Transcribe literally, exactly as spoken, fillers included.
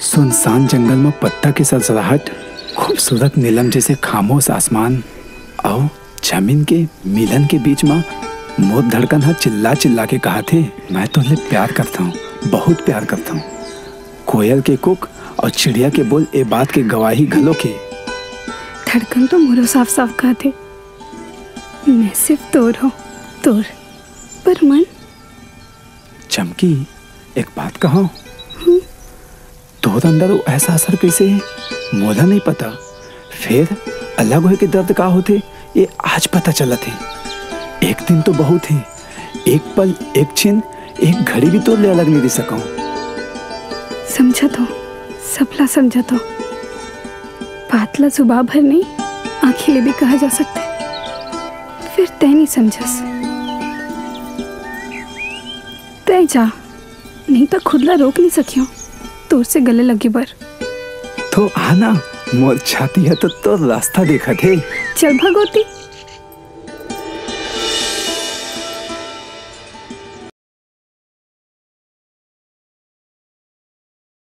सुनसान जंगल म पत्ता के सरसराहट, खूबसूरत नीलम जैसे खामोश आसमान, अउ जमीन के मिलन के बीच म मोर धड़कन ह चिल्ला चिल्ला के कहत हे, "मैं तोहले प्यार करथंव, बहुत प्यार करथंव।" कोयल के कुक अउ चिड़िया के बोल ए बात के गवाही घलो के। धड़कन तो मोरो साफ साफ कहत हे, "मैं सिर्फ तोर हंव, तोर।" पर मन चमकी, एक बात कहंव? हम्म। तोर अंदर वो एहसास हर कइसे हे, मोला नइ पता। फेर अलग होए के दर्द का होथे, ये आज पता चलत हे। एक दिन तो बहुत हे, एक पल, एक छिन, एक घड़ी भी तोर ले अलग नइ रह सकंव। समझत हंव, सबला समझत हंव। बात ला जुबान भर नइ, आंखी ले भी कहा जा सकथे। फेर तैं नइ समझस। तैं जा, नइ त खुद ला रोक नइ सकिहंव तोर से गले लगे बर। तो आ ना, मोर छाती ह तो तोर रास्ता देखत हे। चल भगोती,